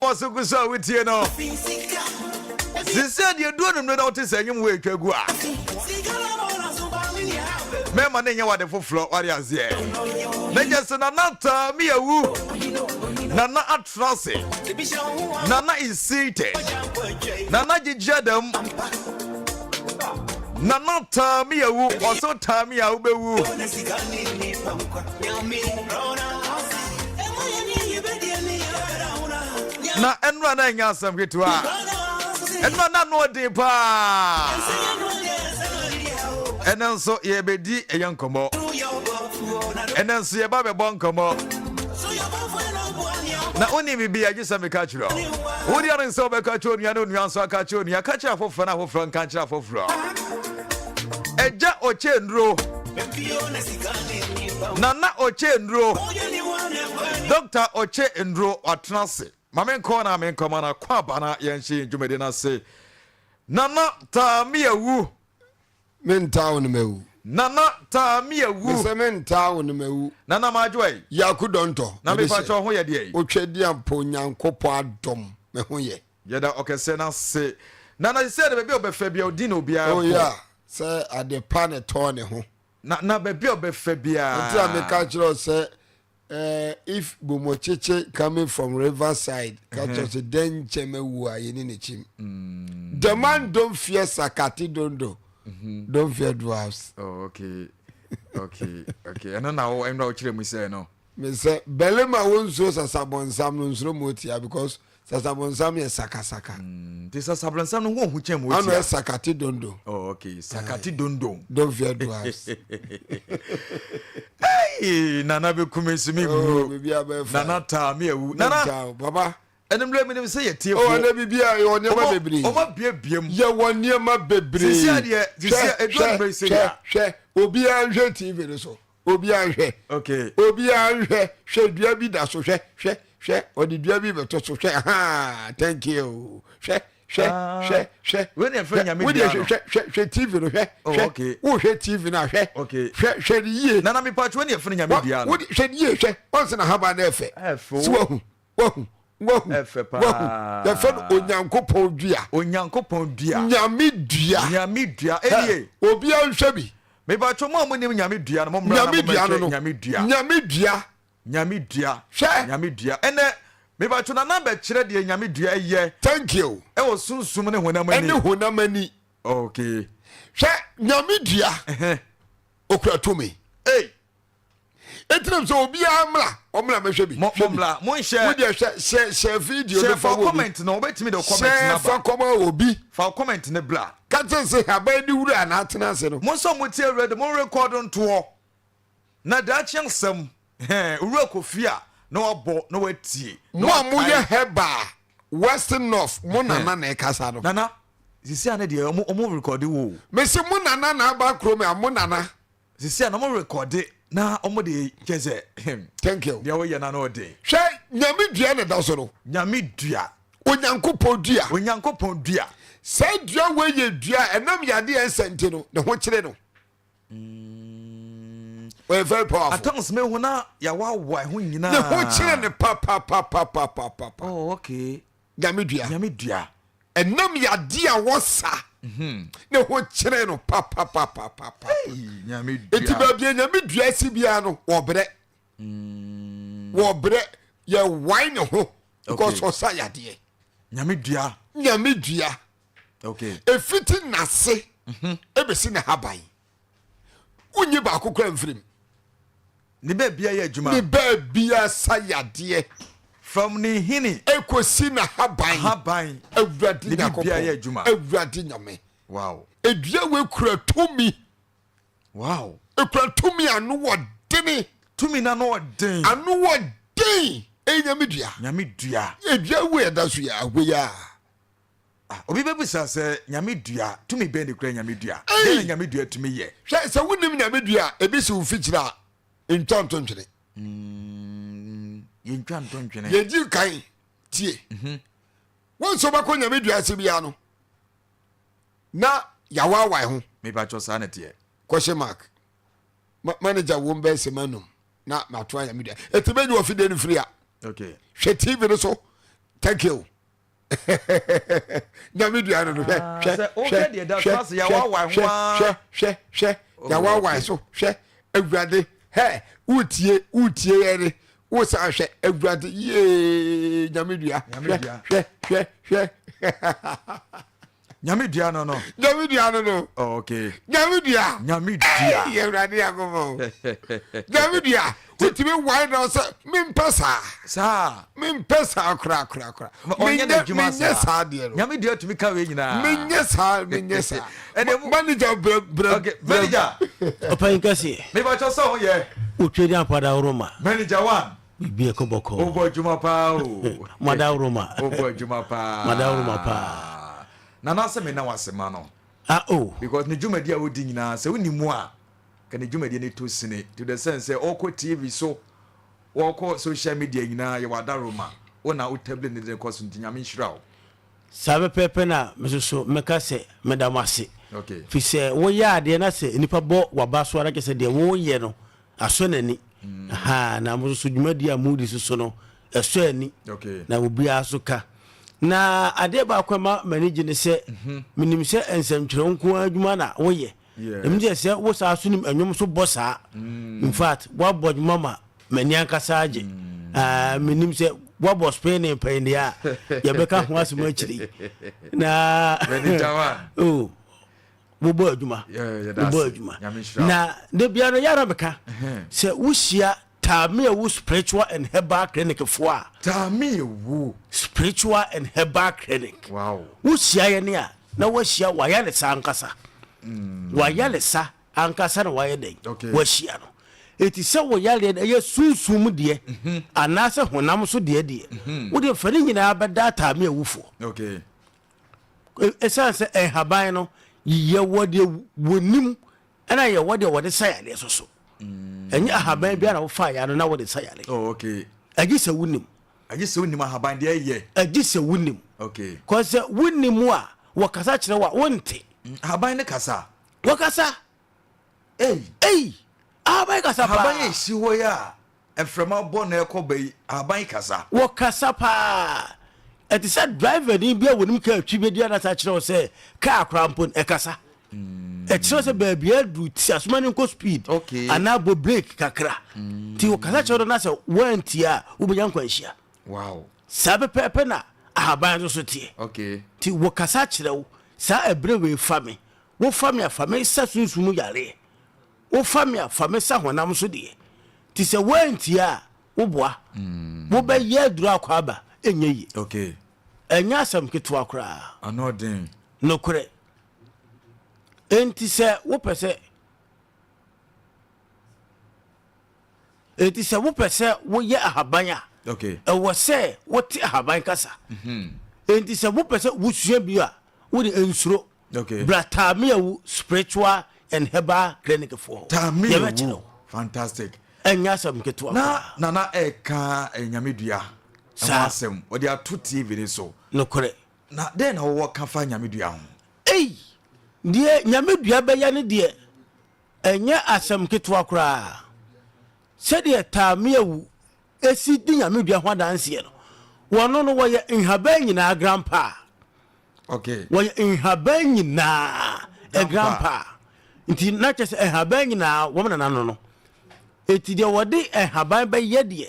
Bɔ so gu so a wotie no. Sisi deɛ duro no na wote sɛ ɛnwom wɔ atwa gu a. Mɛma ne nyɛ wade foforɔ wade aseɛ. Na kyɛ sɛ Nana taa mi awu. Nana atena ase. Nana is seated. Nana gyegye dɛm. Nana taa mi awu. Ɔso taa mi a wobɛwu. Na ɛnora na ɛnyɛ asɛm ketewa. Ɛnora na ano ɔden paa. Ɛnɛ nso yɛbɛdi ɛyɛ nkɔmmɔ. Ɛnɛ nso yɛba bɛbɔ nkɔmmɔ. Na wonim biribi agye sɛ meka kyerɛ wo. Wode ane sɛ wobɛka kyerɛ onua ne onua nso aka kyerɛ onua. Ka kyerɛ afoforɔ na afoforɔ nka nkyerɛ afoforɔ. Agya ɔkyɛ nnuro. Nana ɔkyɛ nnuro. Dɔkta ɔkyɛ nnuro watena ase. Ma me nkɔ na me nkɔma no akɔ aba na yɛnhyɛ yɛn dwumadi no ase. Nana taa me awu. Me ntaa wo no mawu. Nana taa me awu. Me sɛ me ntaa wo no mawu. Nana madwo ai. Yaku dɔntɔ. Na me fa kyɛ ho yɛ deɛ yi. Otwa di ampo Nyankopɔn adom me ho yɛ. Yɛda ɔkɛseɛ no ase. Nana sisɛ de baabi a ɔbɛfa bia ɔdin na obiara bɔ. Oh yeah, sɛ ade pa na ɛtɔɔ ne ho. Na na baabi a ɔbɛfa biara. Nti a meka kyerɛ wo sɛ eh, if Bomokyekye coming from river side ka kyerɛ sɛ dɛn nkyɛm awu a yɛni ne kyim. The man don't fear Sakati Dondo, don't fear dwarfs. Oh, okay. Okay, okay. Ɛno na wo ɛnura wokyerɛ mu sɛ no. Me sɛ bɛlema wo nsuo sasabɔnsam no nsuro mu otia because Sasabonsam yɛ sakasaka. Mm, nti sasabonsam no ho ohu kyɛn mu otia. Ano yɛ sakate dondo. Oh, okay. Sakate dondo. Don't fear dwarfs. Hey, Nana be kume so me oh, wu. Nana taa me awu. Nana. Baba. Ɛnum lɛ minim sɛ yɛ tie fo. Oh, ɛnɛ bibi a yɛ nneɛma bebree. Ɔma bie bie mu. Yɛ wɔ nneɛma bebree. Sisi adeɛ, sisi edu anumere sɛ ya. Hwɛ, hwɛ, obiara nhwɛ TV no so. Obiara nhwɛ. Okay. Obiara nhwɛ. Hwɛ dua bi da so. Hwɛ hwɛ hwɛ. Ɔde dua bi bɛto so. Hwɛ haa. Thank you. Hwɛ hwɛ ah. hwɛ hwɛ. Wei na ɛfɛ nyame dua no. Hwɛ hwɛ hwɛ TV no hwɛ. Oh, hwɛ. Okay. Wo hwɛ TV no hwɛ. Okay. Hwɛ hwɛ ne yie. Nana mi paatwa wei na ɛfɛ nyame dua no. Wo hwɛ ne yie hwɛ. Wɔn sɛ na haba na ɛfɛ. Ɛfɛ. Si wahu wahu wahu ɛfɛ paa. Wahu. Yɛfɛ no Onyankopɔn dua. Onyankopɔn dua. Nyame dua. Nyame dua. Ɛnie. Obiara nhwɛ bi. Mepakyɛw mo a mo nim Nyame dua no mo mmra na mo mmɛhwɛ Nyame dua. Nyame dua. Nyame dua. Hwɛ. Nyame dua. Ɛnɛ mepakyɛw Nana bɛkyerɛ deɛ Nyame dua ɛyɛ. Thank you. Ɛwɔ sunsum ne honam ani. Ɛne honam ani. Okay. Hwɛ Nyame dua. Okura tumi. Hey. Etirim sɛ obiara mmra, ɔmmra mɛhwɛ bi. Mo mmra, mo nhyɛ. Wo deɛ hwɛ, hyɛ hyɛ video no fa wɔ bi. comment no, wobɛtumi de comment no aba. Hyɛ fa kɔma obi. Fa comment no bra. Ka kyerɛ sɛ haban ne wura na atena ase no. Mo nso mo tie radio, mo record ntoɔ. Na daakye asɛm, hɛn, owura Kofi a, na wabɔ na watie. Mo a moyɛ herbal, West North, mo nana na ɛkasa no. Nana, sisi a ne deɛ, ɔmo ɔmo record wo. Mese mo nana na aba kurom a, mo nana. Sisi a na ɔmo rekɔde na ɔmo de kyɛ sɛ. Thank you. Deɛ woyɛ na na ɔden. Hwɛ nyame dua na ɛda so no. Nyame dua. Onyankopɔn dua. Onyankopɔn dua. Saa dua wei yɛ dua a ɛnam yadeɛ a ɛsɛ nti no ne ho kyere no. Ɔyɛ very powerful. At times mehu na yawawa ɛho nyinaa. Ne ho kyere no papapapapapa. Oh okay. Nyame dua. Nyame dua. Ɛnam yadeɛ a wɔsa mhm. ne ho kyerɛ no papapapapa. Nyame dua. Eti baabi a nyame dua si biara no wɔbrɛ. Mm. Wɔbrɛ yɛ wae ne ho because ɔsa yadeɛ. Nyame dua. Nyame dua. Okay. Efiti n'ase mhm. ebesi ne haban. Wonyi baako kura mfirim. Ne baabia yɛ adwuma. Ne baabia sa yadeɛ. From ne nhini. Ekosi n'ahaban. Ahaban. Awurade Ne bibia yɛ Nyankopɔn. adwuma. Awurade Nyame. Wow. Edua wei kura tumi. Wow. Ekura tumi ano wɔ dene. Tumi na ano wɔ den. Ano wɔ den. Ɛyɛ Nyame dua. Nyame dua. Edua wei ɛda so yɛ ahwei a. Ah, obi bɛbisa sɛ Nyame dua, tumi bɛn na ekura Nyame dua? Dɛn na Nyame dua tumi yɛ? Hwɛ, sɛ wonim Nyame dua a, ebi si wo mfikyiri a, ntwa nto ntwene. Mm, yɛntwa nto ntwene. Yɛdi kan tie. Mm-hmm. Wɔn nso bɛkɔ Nyame dua ase biara no, na yɛawaawae ho. Mepakyɛ saa na teɛ. Question mark. Ma manager wɔm bɛyɛ sɛ manum na mato ayɛ me dua. Eti bɛnyi wɔ fidie no firi a. Okay. Hwɛ TV no so. Thank you. Nyame dua no no hwɛ Ah, hwɛ sɛ wohwɛ hwɛ deɛ da hwɛ so ase, hwɛ yɛawawae ho hwɛ ara. hwɛ hwɛ hwɛ Oh, yɛawawae okay. so hwɛ awurade hɛ wotie wotie yɛ ne wosan hwɛ awurade yee nyame dua Nyame hwɛ dua. hwɛ hwɛ hwɛ Nyame dua no no. Nyame dua no no. Oh, okay. Nyame dua. Nyame dua. Hey, Awurade Nyankopɔn. Nyame dua. Wotumi wae na sɛ mempɛ saa. Saa. Mempɛ saa kora kora kora. Ɔnyɛ n'adwuma saa. Menyɛ saa deɛ no. Nyame dua tumi ka wei nyinaa. Menyɛ saa menyɛ saa. Ɛnna mu. Manager brɛ brɛ. Okay, manager. Ɔpanyin kɛseɛ. Mebakyɛ sɛ ho yɛ. Wotwe di ampa da woroma. Manager one. Biribi ɛkɔ bɔkɔɔ. Wobɔ adwuma paa o. Mada woroma. Wobɔ adwuma paa. Mada woroma paa. Nana sɛ me na wase ma no. Ah oh. Because ne dwumadi a odi nyinaa sɛ wonni mu a ka ne dwumadi no to sini to the sense sɛ ɔkɔ TV so wɔkɔ social media nyinaa yɛwɔ adaroma wo na wo tablet ne de kɔ so nti Nyame nhyira wo. Saa pɛpɛɛpɛ na me nso so mɛka sɛ meda mo ase. Okay. Firi sɛ woyɛ adeɛ na sɛ nnipa bɔ w'aba so ara kyerɛ sɛ deɛ woreyɛ no asɔ n'ani. Ahaa, na mo nso so dwumadie a moredi so so no ɛsɔ ani. Okay. Na obiara so ka. Na adeɛ baako a ɛma m'ani gye ne sɛ menim sɛ nsɛntwerɛ nko ara adwuma na woyɛ. Yes. Ɛmu sɛ sɛ wo saa so nim ɛnwom so bɔ saa. In fact, woabɔ adwuma ma m'ani ankasa agye. Ah, menim sɛ woabɔ spinning pɛn deɛ a yɛbɛka ho asɛm akyiri yi. Na M'ani gya wa. oh, wobɔ adwuma. Yeah, yɛda Wobɔ ase. adwuma. Nyame nhyira wo. Na da biara no yɛara meka sɛ wohyia Taameawu Spiritual and Herbal Clinic foɔ a. Taameawu. Spiritual and Herbal Clinic. Wow. Wohyia yɛn a na woahyia wayaresa ankasa. Wayaresa ankasa na wayɛ dɛn? Okay. Wahyia no. Eti sɛ wo yareɛ no ɛyɛ sunsum mu deɛ anaasɛ honam so deɛ deɛ, wo deɛ fa ne nyinaa bɛda Taameawufoɔ. Okay. Ɛsiane sɛ nhaban no yɛwɔ deɛ wɔnim ɛna yɛwɔ deɛ wɔde sa yareɛ so so. Ɛnyɛ ahaban biara na wofa ya no na wɔde sa yareɛ. Oh, okay. Ɛgye sɛ wonim. Ɛgye sɛ wonim ahaban deɛ ɛyɛ. Ɛgye sɛ wonim. Okay. Kɔ sɛ wonim a wɔkasa kyerɛ wo a wonte. Ahaban ne kasa. Wɔkasa. Ei. Ei. Ahaban kasa paa. Ahaban a ɛsi hɔ yi a mframa bɔ na ɛkɔ ba yi, ahaban kasa. Wɔkasa paa. Ɛte sɛ driverni bi a wɔnim kaa twi bɛdi adanse akyerɛ wo sɛ kaa koraa mpo no, ɛkasa. Ɛkyerɛ sɛ baabi aduru ti asoma no nkɔ speed Okay. anaa bɔ brake kakra. Nti wɔkasa kyerɛ wo na sɛ woantie a wobɛnya nkwanhyia. Wow. Saa pɛpɛɛpɛ na ahaban nso so teɛ. Okay. Nti wɔkasa kyerɛ wo saa ɛberɛ wei fa me, wofa me a fa me sa sunsum mu yareɛ. Wofa me a, fa me sa honam so deɛ. Nti sɛ woantie a, woboa. Wobɛyɛ aduro akɔ aba, ɛnyɛ yie. Okay. Ɛnyɛ asɛm ketewa koraa. Ano ɔden. Nokorɛ. Enti sɛ wopɛ sɛ Enti sɛ wopɛ sɛ woyɛ ahaban a, Okay. ɛwɔ sɛ wote ahaban kasa. Enti sɛ wopɛ sɛ wosua bi a, wode nsuro. Okay. Bra Taamiawu Spiritual and Herbal Clinic foɔ hɔ. Yɛbɛkyerɛ Taamiawu. wo. Fantastic. Ɛnyɛ asɛm ketewa Na koraa. Nana ɛka eh, nyame dua ho Saa. asɛm ɔde ato TV ne so. Nokorɛ. Na dɛn na wɔwɔ ka fa nyame dua ho? Ei! Deɛ nyame dua bɛyɛ ne deɛ, ɛnyɛ asɛm ketewa koraa. Sɛdeɛ Taamiawu si di nyame dua ho adanseɛ no, wɔno no wɔyɛ nhaban nyinaa grandpa. Okay. Wɔyɛ nhaban nyinaa grandpa. Nti na kyerɛ sɛ nhaban nyinaa wɔn nana no no. Eti deɛ wɔde nhaban bɛyɛ deɛ,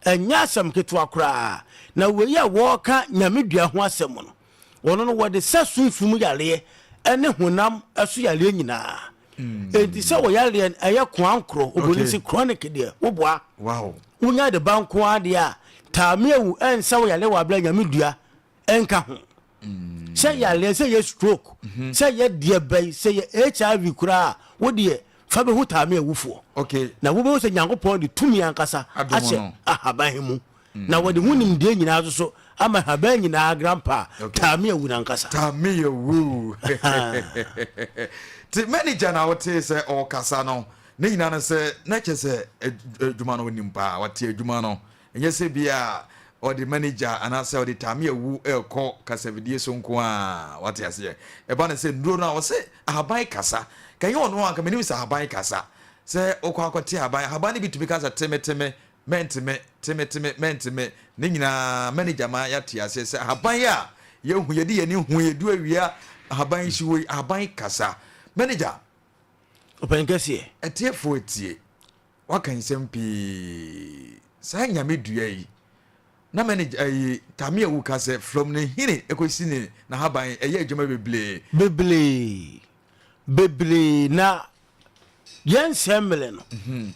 ɛnyɛ asɛm ketewa koraa. Na wei a wɔreka nyame dua ho asɛm no, wɔno no wɔde sa sunsum yareɛ ne honam so yareɛ nyinaa. Enti sɛ wɔ yareɛ no ɛyɛ koankorɔ, obroni se chronic deɛ, woboa. Wow. Wonya de ba nko ara deɛ a, taame awu ɛnsa wo yareɛ wɔ aberɛ a nyame dua ɛnka ho. Sɛ yareɛ, sɛ yɛ stroke, sɛ yɛ deɛ bɛyi, sɛ yɛ HIV koraa, wo deɛ fa bɛhu taame awufoɔ. Okay. Na wobɛhu sɛ Nyankopɔn de tumi ankasa Adom ahyɛ no. ahaban mu. Na wɔde ho nimdeɛ nyinaa nso so ama ahaban nyinaa grandpa Okay. taame awu no ankasa. Taame awu. Ti manager na wote sɛ ɔkasa no, ne nyinaa no sɛ na kyerɛ sɛ adwuma no onim paa, wate adwuma no. Ɛnyɛ sɛ bi a ɔde manager anaasɛ ɔde taame awu ɛrekɔ kasafidie so nko a, wate aseɛ. Ɛba no sɛ nnuro no a ɔsɛ ahaban kasa. Ka ɛnyɛ ɔno a anka menim sɛ ahaban kasa. Sɛ wokɔ akɔte ahaban, ahaban no bi tumi kasa teme teme. Mɛnteme, teme teme, mɛnteme. Ne nyinaa manager ma yɛate aseɛ sɛ ahaban a yɛhu, yɛde yɛn ani hu, yɛdu awia, ahaban si hɔ yi, ahaban kasa. Manager. Ɔpanyin kɛseɛ. Atiefoɔ atie, waka nsɛm pii. Saa nyame dua yi, na manager ayi, Tame Awu ka sɛ from ne hini ɛkɔsi ne n'ahaban ɛyɛ adwuma bebree. Bebree. Bebree na yɛn nsɛmmele no,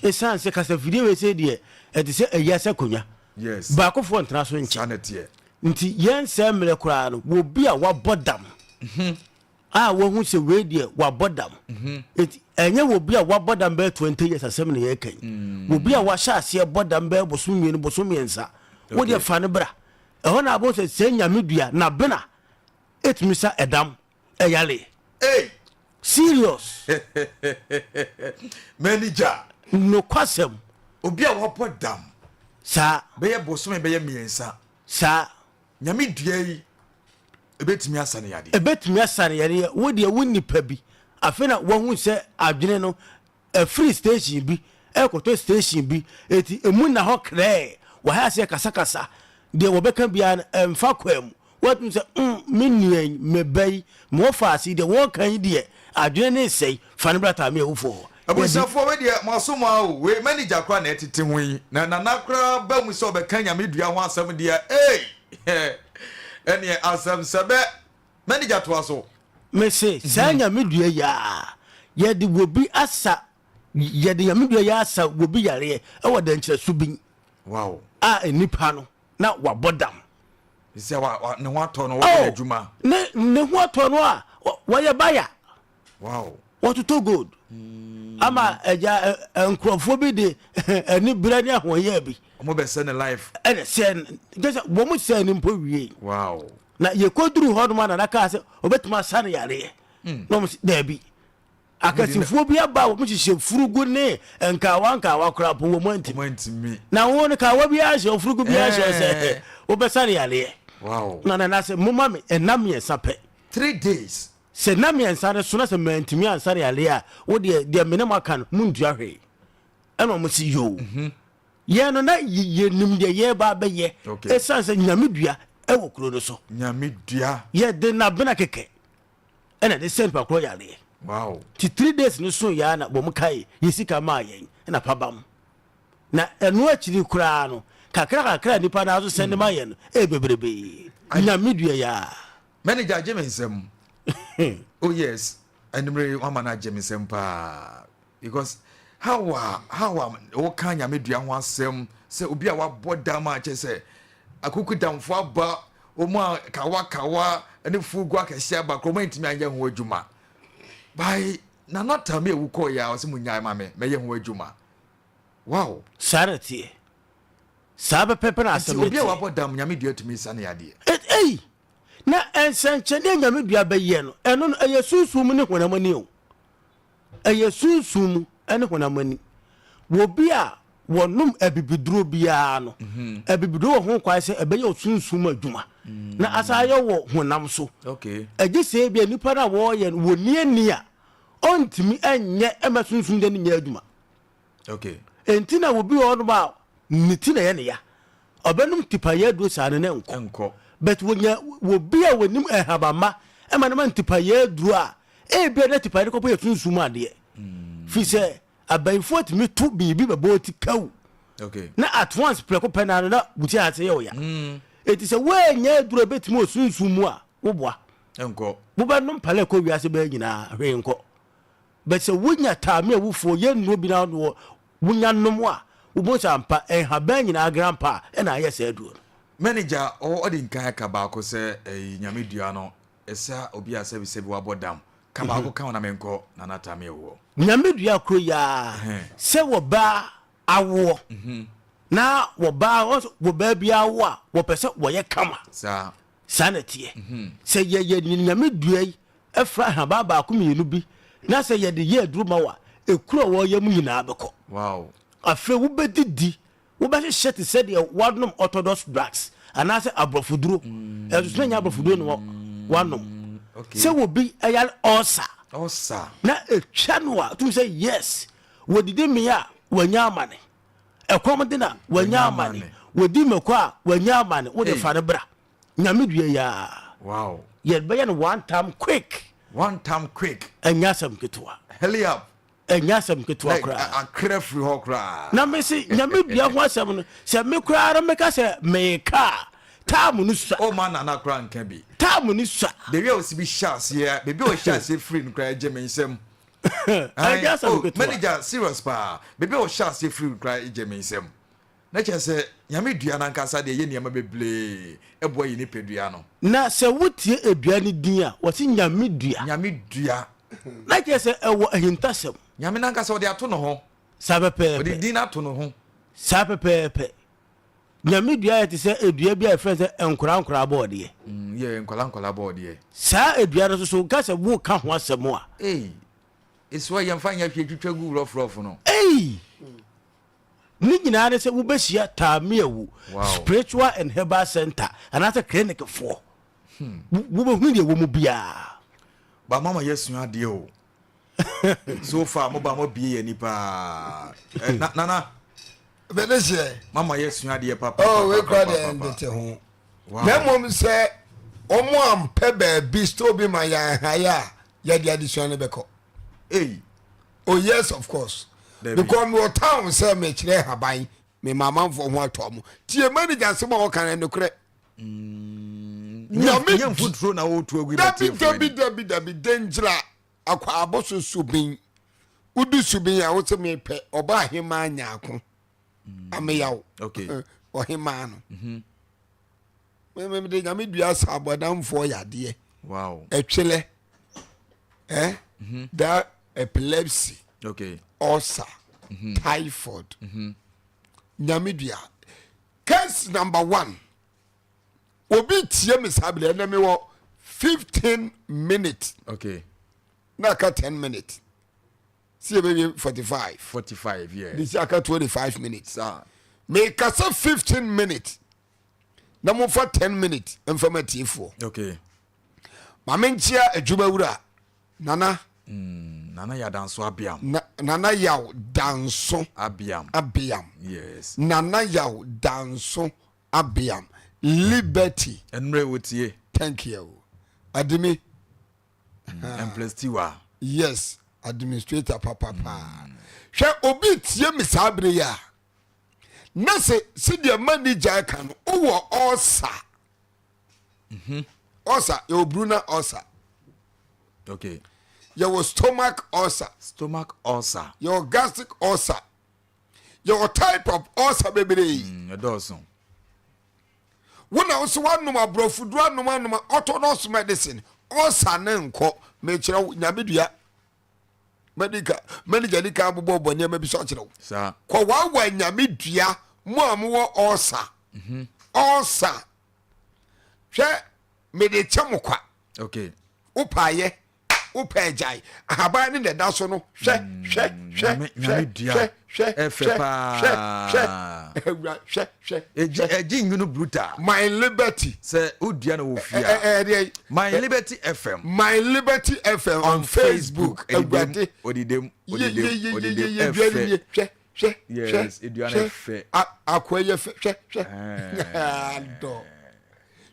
ɛsiane sɛ kasafidie wei sei deɛ ɛte sɛ ayiase akonnwa, baakofoɔ ntena so nkyɛ. Nti yɛn nsɛmmele koraa no, wɔ bi a wabɔ dam a wahu sɛ wei deɛ wabɔ dam. Nti ɛnyɛ wɔ bi a wabɔ dam bɛyɛ 20 years asɛm na yɛreka yi. Wɔ bi a wahyɛ aseɛ bɔ dam bɛyɛ bosom mmienu, bosom mmiɛnsa, wo deɛ fa no bra. Ɛhɔ na abɔ sɛ sɛ nyame dua na bena ɛtumi sa ɛdam. Ɛyale. Ei! Serious. Manager. Nokwasɛm. Obi a wabɔ dam. Saa. Bɛyɛ bosome bɛyɛ mmiɛnsa. Saa. Nyame dua yi ebetumi asa no yadeɛ. Ebetumi asa no yadeɛ. Wo deɛ wo nipa bi afei na wahu sɛ adwene no Ɛfiri station bi rekɔtɔ station bi, enti emu nna hɔ krɛɛ. Wɔayɛ aseɛ kasakasa. Deɛ wɔbɛka biara no, ɛmfa kwan mu. Woatumi sɛ, Mm, me nua yi, me ba yi, me wɔfaase yi, deɛ wɔreka yi deɛ, adwene no resɛe. Fa no bra Taame awufoɔ hɔ. Yɛde. Abusuafoɔ wei deɛ mo aso mo ara o, wei manager koraa na ɛtete ho yi, na Nana koraa ba mu sɛ ɔbɛka Nyame dua ho asɛm deɛ ei, ɛneɛ asɛm sɛbɛ. Manager toa so. Mese saa nyame dua yi aa yɛde wobi asa yɛde nyame dua yi asa wobi yareɛ ɛwɔ dɛnkyerɛso bi Wow. a nipa no na wabɔ dam. Sɛ wa wa ne ho atɔ no wɔyɛ Oh, adwuma. ne ne ho atɔ no a wɔyɛ baya. Wow. Wɔtotɔ gold ama agya nkurɔfoɔ bi de ani berɛ ne ahoɔyɛ bi. Wɔn bɛ sɛ ne life. Ɛna sɛ kyɛ sɛ wɔn sɛ ne mpo wie. Wow. Na yɛkɔduru hɔ nom a nana kaa sɛ ɔbɛtumi asa no yareɛ. Na wɔn sɛ daabi. Akɛsefoɔ bi aba a wɔn hyehyɛ furugu ne nkaawa nkaawa koraa po wɔn antimi. Wɔn antimi. Na wɔn no kaawa biara hyɛ furugu biara hyɛ sɛ wobɛsa no yareɛ. Wow. Na nana sɛ moma me ɛna mmiɛnsa pɛ. 3 days. Sɛ nna mmiɛnsa no so na sɛ mantumi ansa no yareɛ a, wo deɛ, deɛ me ne mo aka no, montua hwee. Ɛna wɔn se, Yoo. Yɛn no, na yɛnim deɛ yɛreba abɛyɛ, ɛsiane sɛ Nyame dua wɔ kuro no so. Nyame dua. Yɛde n'abena kɛkɛ ɛna ɛde sɛ nipa korɔ yareɛ. Wow. Ti 3 days no so yɛ na wɔn kae yɛ sika maa yɛn ɛna pabam. Na ɛno akyiri koraa no, kakra kakra nipa no aso sɛnde ma yɛn no, ɛyɛ bebrebe. Nyame dua yaa. Manager agye me nsam. Oh yes, anumere wama no agye me nsam paa because how a how a woka nyame dua ho asɛm sɛ obi a wabɔ dam a kyɛ sɛ akuku damfo aba wɔn a kawa kawa ne fugu akɛse aba koro wɔn antumi anyɛ ho adwuma by Nana Tami ewu kɔɔ yɛ a ɔsɛ mo nyae ma me mɛyɛ ho adwuma wow. Saa na teɛ. Saa pɛpɛpɛ na asɛm Nti no obi a teɛ. wabɔ dam nyame dua tumi sa ne yadeɛ. Ei! Na nsɛnkyerɛnne a nyame dua bɛyɛ no, ɛno no, ɛyɛ sunsum mu ne honam ani o. Ɛyɛ sunsum mu ne honam ani. Wɔ bi a wɔnom abibiduro biara no, abibiduro wɔ ho kwan sɛ ɛbɛyɛ wɔ sunsum mu adwuma na asan ayɛ wɔ honam so. Ɛgye sɛ ebia nipa no a wɔreyɛ no wɔnni ani a, ɔntumi nyɛ mma sunsum deɛ no nyɛ adwuma. Okay. Enti na obi wɔ hɔnom a ne ti na ɛyɛ ne ya. Ɔbɛnom tipayɛ aduro saa no na ɛnkɔ. Ɛnkɔ. But wɔnya obi a wɔnim nhabamma ɛma no ma ntipayɛ aduro a, ebia na tipayɛ no kɔpɔ yɛ sunsum adeɛ. Firi sɛ abayifoɔ tumi to biribi bɛbɔ ti kaw. Okay. Na at once prɛko pɛ naa no na wo ti ase yɛ wo ya. Enti sɛ woannya aduro a ɛbɛtumi wɔ sunsum mu a, woboa. Ɛnkɔ. Wobɛnom pale kɔ wiase bɛyɛ nyinaa hwee nkɔ. But sɛ wonya taame awufoɔ yɛ nnuro bi na wɔ wonya nom a, wobɛhu sɛ ampa nhaban nyinaa grandpa ɛna ayɛ saa aduro no. Manager ɔ ɔde nkan aka baako sɛ ɛyi nyame dua no ɛsa obi a sɛbi sɛbi wabɔ dam ka baako ka ho na menkɔ Nana Taame awuɔ. Nyame dua koro yi ara sɛ wɔbaa awoɔ na wɔbaa wɔbaa bi awo a wɔpɛ sɛ wɔyɛ kama. Saa. Saa na ɛteɛ. Sɛ yɛyɛ nyame dua yi fra nhaban baako mmienu bi na sɛ yɛde yɛ aduro ma wo a, ekuro a wɔyɛ mu nyinaa bɛkɔ. Wow. Afei wobɛdidi, wobɛhyehyɛ te sɛ deɛ woanom orthodox drugs anaasɛ aborɔfo duro. Ɛnso so na ɛnyɛ aborɔfo duro na woanom. Okay. Sɛ obi yare ulcer Ulcer. na ɛtwa no a, wotumi sɛ yes, wɔdidi mee a, wanya amane. Ɛkɔm de na wanya amane. Wɔdi mako a wanya amane. Wode fa no bra. Nyame dua yi ara. Wow. Yɛbɛyɛ no one time quick. One time quick. Ɛnyɛ asɛm ketewa. Hurry up. Ɛnyɛ asɛm ketewa koraa. Akra firi hɔ koraa. Na me se nyame dua ho asɛm no sɛ me koraa no meka sɛ meka a time no sua. O ma nana koraa nka bi. Time no sua. The way a osi bi hyɛ aseɛ baabi a ɔhyɛ aseɛ firi no koraa gye me nsam. Ɛnyɛ asɛm oh, ketewa. Manager serious paa baabi a ɔhyɛ aseɛ firi no koraa gye me nsam. Na kyerɛ sɛ Nyame dua no ankasa deɛ ɛyɛ nneɛma bebree ɛboa yɛ nipadua no. Na sɛ wotie edua no din a, wɔse Nyame dua. Nyame dua. Na kyerɛ sɛ ɛwɔ ahintasɛm. Nyame no ankasa ɔde ato ne ho. Saa pɛpɛɛpɛ. Ɔde din no ato ne ho. Saa pɛpɛɛpɛ. Nyame dua yɛ te sɛ edua bi a yɛfrɛ no sɛ nkoraa nkoraa bɔɔdeɛ. Mm, yeah, nkwadaa nkwadaa bɔɔdeɛ. Saa edua no nso so, woka sɛ woka ho asɛm a. Ei, esoa yɛmfa nyɛ hwee twitwa gu rɔfrɔf no. Ei! Ne nyinaa ne sɛ wobɛhyia Taamiawu Spiritual and Herbal Center anaasɛ clinic foɔ. Hmm. Wobɛhunu deɛ wɔ mu biara. Ba mama yɛsua adeɛ o. So far mo ba mo bie yɛ ni paa. Eh, na, nana. Bɛde hyɛ. Mama yɛsua adeɛ papa. Oh, we kura deɛ ndete ho. Na mmom sɛ wɔn ampɛ baabi store bi ma yɛn ha yɛ a yɛde adesua no bɛkɔ. Ei. Oh yes of course. Because mi wɔ town sɛ mekyerɛ haban me ma amanfoɔ ho atɔ mo. Tie manager asɛm a ɔka no nokorɛ. Mm, nyame mfuturo na wotu agu dabi dabi dabi dabi dengyira akɔ aboso subin wodi subin a wosɛ mepɛ ɔba ahemaa nyaako mm. ameyaw okay. ɔhemaa no mm -hmm. Mede nyame dua sa abɔdamfoɔ yadeɛ. Wow. Ɛtwelɛ. Eh? Mm -hmm. That epilepsy. Okay. Ulcer. Mm -hmm. Typhoid. Mm -hmm. Nyame dua. Case number one. Obi tie me saa bere ɛnɛ mewɔ 15 minutes. Okay. Na aka 10 minutes. Si yɛbɛwie 45. 45, yeah. De si aka 25 minutes. Saa. Mekasa 15 minutes. na momfa 10 minutes mfa ma tiefoɔ okay. ma menkyea adwuma wura nana mm, nana yaw danso abiam na, nana yaw danso abiam abiam yes nana yaw danso abiam liberty ɛnumere wotie thank you adimi mm, Empress Tiwa yes administrator papa paa mm. hwɛ obi tie me saa bere yi a na sɛ sɛdeɛ manager ka no wowɔ ɔsa ɔsa yɛwɔ bruna ɔsa okay yɛwɔ stomach ulcer stomach ulcer yɛwɔ gastric ulcer yɛwɔ type of ulcer bebree mm, ɛdɔɔso wo na wo so woanom aborɔfoduro anom anom orthodox medicine ulcer ne nkɔ mekyerɛ wo nyame dua Medical manager ni kan bobɔ bɔ nneɛma bi so akyerɛ wo. Saa. Kɔ wawa nyame dua mo a mowɔ ɔsa. Mhm. Ɔsa. Hwɛ mede kyɛ mo kwa. Okay. Wopaayɛ wopɛ agyae ahaban ne na ɛda so no hwɛ mm, hwɛ hwɛ hwɛ hwɛ hwɛ ɛfɛ paa hwɛ hwɛ awura hwɛ hwɛ ɛgye nwunu brutal my liberty sɛ wodua no wɔ fie a my liberty fm my liberty fm on facebook awurade odidem odidem odidem ɛfɛ hwɛ hwɛ yes edua no ɛfɛ akoa yɛ fɛ hwɛ hwɛ adɔ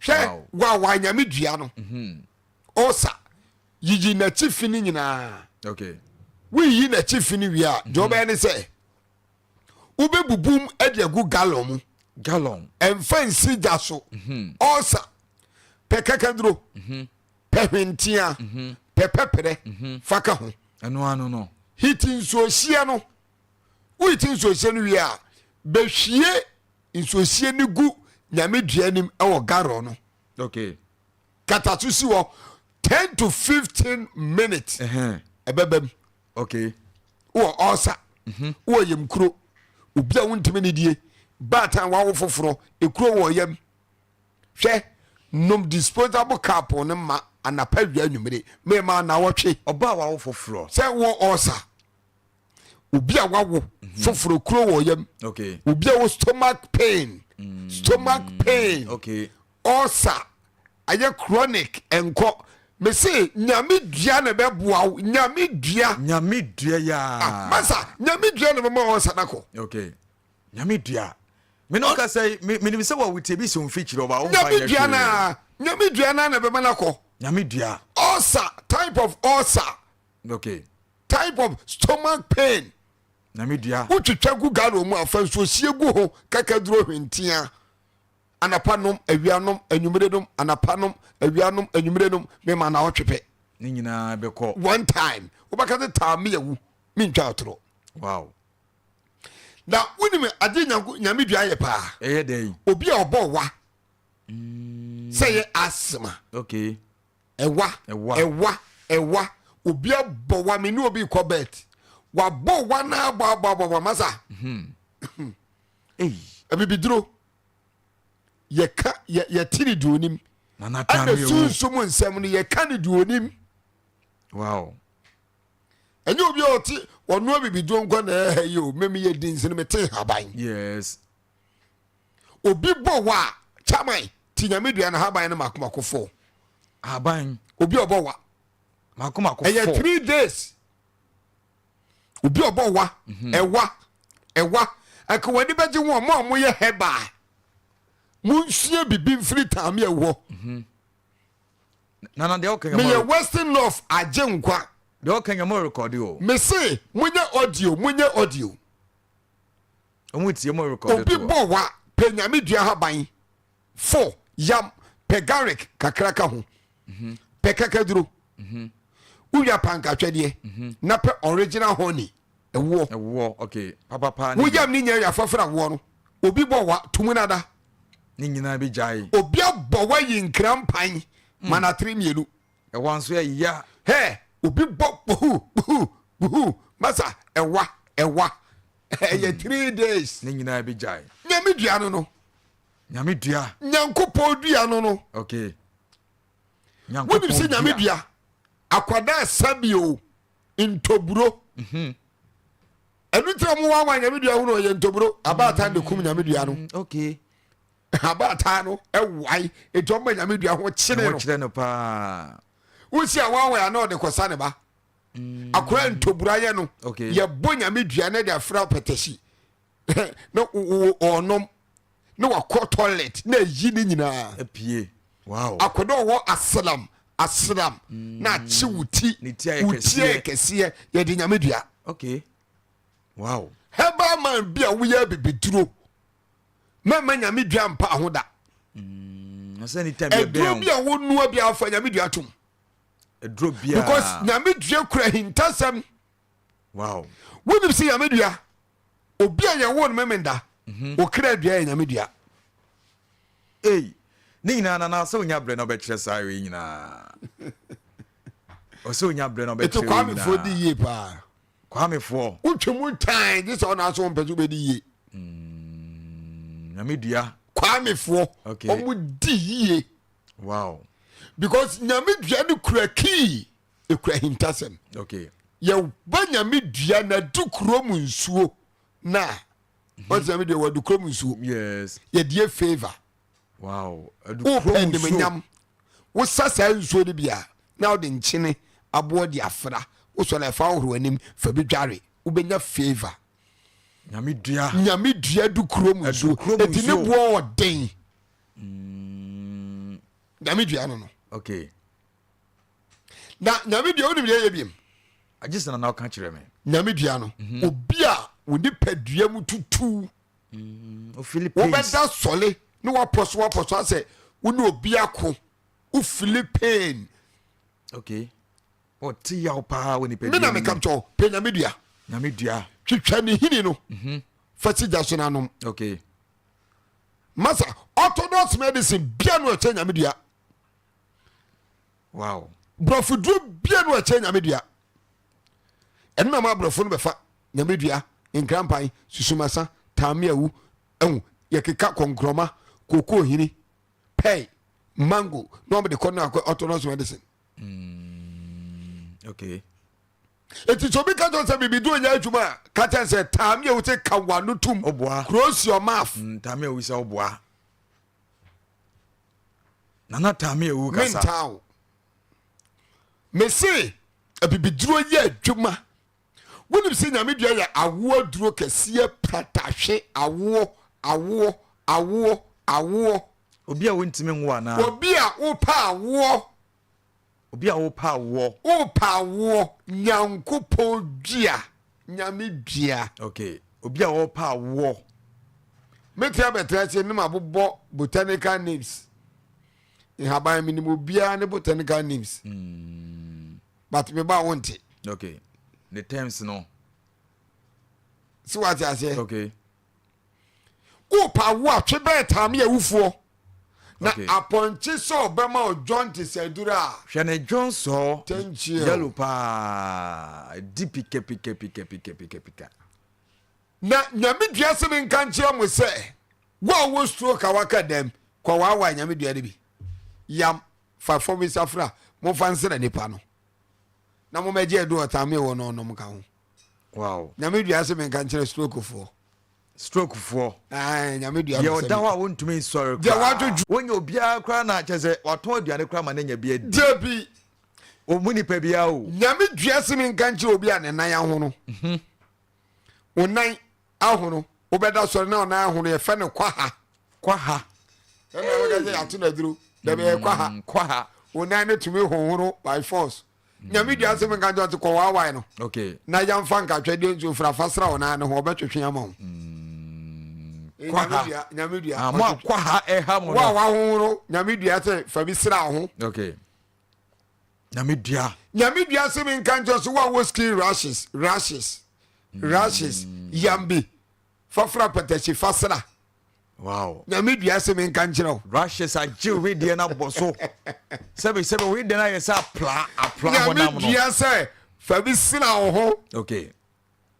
hwɛ wawa nyame dua no ɔsa yiyi n'akyi fi no nyinaa okay woyiyi n'akyi fi no wie a deɛ ɔbɛyɛ ne sɛ wobɛbubum de agu gallon mu gallon ɛmfa nsi gya so mhm. ɔsa pɛ kakaduro mhm. pɛ hwentia mhm. pɛ pɛprɛ fa ka ho ɛno ano no hiti nsuohyeɛ no wohiti nsuohyeɛ no wie a bɛhwie nsuohyeɛ no gu nyame dua anim ɛwɔ gallon no okay kata so si hɔ 10 to 15 minutes ɛbɛbam okay wowɔ ɔsa mhm. wowɔ yam kuro obi a wontumi ne die baatan wawo foforɔ ekuro wɔ yam hwɛ nom disposable cup no ma anapa wia anwummere mema anawɔtwe ɔbaa wawo foforɔ sɛ wɔ ɔsa obi a wawo mhm. foforɔ kuro wɔ yam okay. obi a wɔ stomach pain mm. stomach pain okay. Ulcer ayɛ chronic nkɔ. Mese nyame dua na ɛbɛboa wo nyame dua. Nyame dua yaa. Ah masa nyame dua na ɛbɛma ulcer no akɔ. Okay. Nyame dua. Me ne ɔkasa yi, menim sɛ wɔwotie bi so mfikyiri ɔba wo mfa Nyame nyɛ dua hwee. naa, nyame dua naa na ɛbɛma no akɔ. Nyame dua. Ulcer, type of ulcer. Okay. Type of stomach pain. Nyame dua. Wotwitwa gu gallon mu afa nsuo sie gu ho kakaduro hwentia. Anapa nom, awia nom, anwummere nom, anapa nom, awia nom, anwummere nom, mema na ɔtwe pɛ. Ne nyinaa bɛkɔ. One time, wobɛka sɛ taa me awu, mentwa atoro. Wow. Na wonim ade nyanko nyame dua yɛ paa. Ɛyɛ dɛn? Obi a ɔbɔ wa. Sɛ yɛ asthma. Okay. Ɛwa. Ɛwa. Ɛwa. Ɛwa. Obi abɔ wa me ne obi kɔ bet. Wabɔ wa na abɔ abɔ abɔ abɔ masa. Ei. Abibiduro. Yɛka yɛ yɛte ne deɛ onim. Nana taa Ɛna me awu. sunsum nsɛm no yɛka ne deɛ onim. Wow. Ɛnyɛ obi a ɔte ɔno abibiduro nkɔ na ɛha yi o. Mɛmi yɛ di nsini mete haban. Yes. Obi bɔ wa a chairman ti nyame dua na haban no mako mako fo. Haban. Obi ɔbɔ wa. Mako mako fo. Ɛyɛ 3 days. Obi ɔbɔ wa. Ɛwa. Ɛwa. Ɛka w'ani bɛgye ho a mo a moyɛ herbal. Monsua bibi mfiri taame ɛwɔ. Nana deɛ ɔka Meyɛ Western North agye nkwa. Deɛ ɔka nyɛ mo rekɔde o. Mese monyɛ audio, monyɛ audio. Ɔmo tie mo rekɔde Obi bɔ wa pɛ nyame dua haban fo yam pɛ garlic kakra ka ho. Pɛ kakaduro. Wowia pankatwɛdeɛ na pɛ original honey ɛwoɔ. Ɛwoɔ okay papapa. Wo yam ne nyɛ yafafra woɔ no. Obi bɔ wa tumu nada. Ne nyinaa bi gyae. Obi abɔ wa yi nkira mpan mana tere mmienu. Ɛwa nso yɛ ya. Hɛ obi bɔ buhu buhu buhu masa ɛwa ɛwa ɛyɛ 3 days. Ne nyinaa bi gyae. Nyame dua no no. Nyame dua. Nyankopɔn dua no no. Okay. Wonim sɛ nyame dua akwadaa sabio ntoburo. Ɛnu tira mu wawa nyame dua ho no ɔyɛ ntoburo abaatan de kum nyame dua no. Okay. Abaatan no ɛwae eti ɔma nyame dua ho kyene no. Kyerɛ no paa. Wosi a wawa a na ɔde kɔsa ne ba. Akora ntoburo ayɛ no. Okay. Yɛbɔ nyame dua na de afra pɛtɛsi. Na ɔnom na wakɔ toilet na ayi ne nyinaa. Apie. Wow. Akɔdɔ ɔwɔ asram asram na akye wo ti. Ne ti ayɛ Wo ti ayɛ kɛseɛ yɛde nyame dua. Okay. Wow. Herbal man bi a woyɛ bibiduro. Mɛma nyame dua mpa ho da. Aduro bi a wonua bi afa nyame dua tom. Aduro bi a. Because nyame dua kura hintasɛm. Wow. Wonim sɛ nyame dua obi a yɛwo no memenda okra dua yɛ nyame dua. Ei, ne nyinaa nana sɛ onya brɛ na ɔbɛkyerɛ saa wei nyinaa. Ɔsɛ onya brɛ na Ɛti ɔbɛkyerɛ wei Kwamefoɔ di nyinaa. yie paa. Kwamefoɔ. Wotwe mu tan gye sɛ ɔna so wɔmpɛ sɛ wobɛdi yie. Nyame dua. Kwamefoɔ. Okay. Ɔmo di yie. Wow. Because nyame dua no kura kii ekura hintasɛm. Okay. Yɛba nyame dua na du kurom nsuo na ɔsɛ nyame dua wɔ du kurom nsuo. Yes. Yɛdeɛ favor. Wow. Wo pɛ nimonyam. Wosa saa nsuo no bi a na wode nkyene aboɔ de afra. Wosɔ na ɛfa ahohoro anim fa bi dware. Wobɛnya favor. Nyame dua. Nyame dua du kurom nsuo. Eti ne boɔ ɔden. Nyame dua no no. Okay. Na nyame dua wonim deɛ ɛyɛ biem. Agye sɛ nana ɔka kyerɛ me. Nyame dua no. Obi a wo nipadua mu tutu. Wobɛda sɔle ne wapɔ so wapɔ so asɛ wo ne obi ako. Wo Philippine. Okay. Ɔte yaw paa wɔ nipadua Me na meka kyerɛ wo pɛ nyame dua. Nyame dua. Twitwa ne hini no. Fa si gya so na nom. Okay. Masa orthodox medicine bia no ɛkyɛ nyame dua. Wow. Brɔfoduro bia no ɛkyɛ nyame dua. Ɛno na ma abrɔfo no bɛfa nyame dua, nkrampan, susumasa, taamiawu, ɛho yɛkeka kɔnkrɔma, kookoo hini, pɛi, mango na wɔn de kɔ no akɔ orthodox medicine. Okay. Eti sɛ obi ka kyerɛ sɛ biribi duro nyɛ adwuma a, ka kyerɛ sɛ taamiawu sɛ ka wano tum. Ɔboa. Close your mouth. Taamiawu sɛ ɔboa. Nana taamiawu kasa. Mentaa wo. Mese abibiduro yɛ adwuma. Wonim sɛ Nyame dua yɛ awoɔ aduro kɛseɛ pratahwe awoɔ awoɔ awoɔ awoɔ. Obi a wontumi nwo anaa? Obi a wopɛ awoɔ. Obi a wopɛ awoɔ. Wopɛ awoɔ Nyankopɔn dua Nyame dua. Okay, obi a wɔpɛ awoɔ. Mete abɛtena ase ne mabobɔ botanical names. Nhaban menim obiara ne botanical names. Mm. But me ba wonte. Okay. Ne terms no. Si wate aseɛ. Okay. Wopa wo a twe bɛn taame awufoɔ. Na okay. apɔnkye sɛ ɔbɛma o jaundice aduru a. Hwɛ ne dwonsɔ. Thank you. Yellow paa. Di pika pika pika pika pika pika. Na Nyame dua se menka nkyerɛ mo sɛ, wo a wowɔ stroke a waka dam, kɔ waawae Nyame dua no bi. Yam, fa fam nsafra, momfa nsra nipa no, na mommɛgye adu ɔtamee wɔ no ɔnom nka ho. Wow. Nyame dua se menka nkyerɛ stroke foɔ. Stroke foɔ. Ae, Nyame dua Deɛ ɔda hɔ a wontumi nsɔre koraa. Deɛ wadwodwo. Wonyɛ obiara koraa na kyerɛ sɛ watɔn aduane koraa ma no anya bi adi. Dabi. Ɔmmu nipa biara o. Nyame dua se menka nkyerɛ obi a ne nan ahono. Mhm. Wo nan ahono wobɛda sɔre na ɔnan ahono yɛfɛ no kwaha. Kwaha. Ɛna wɔka sɛ yɛato no aduro dɛbɛ yɛ kwaha. Mm, kwaha. Wo nan no tumi hohoro by force. Nyame dua sɛ menka nkyɛn ɔte kɔ waawae no. Okay. Na yɛmfa nkatwɛdeɛ nsuo fira fa sra wo nan no ho ɔbɛtwetwe ama wo. Mm, kwaha. Nyame dua. Ah, mo a kwaha ɛha mo no. Wo a wahohoro nyame dua sɛ fa bi sra wo ho. Okay. Nyame dua. Nyame dua se me nka nkyerɛ so wo a wɔ skin rashes rashes rashes yambi fafra pɛtɛkyi fasra. Wow. Nyame dua se me nka nkyerɛ wo. Rashes agye wedeɛ no abɔ so. Sɛbi sɛbi wedeɛ no ayɛ sɛ apla apla honam no. Nyame dua sɛ fa bi sra wo ho. Okay.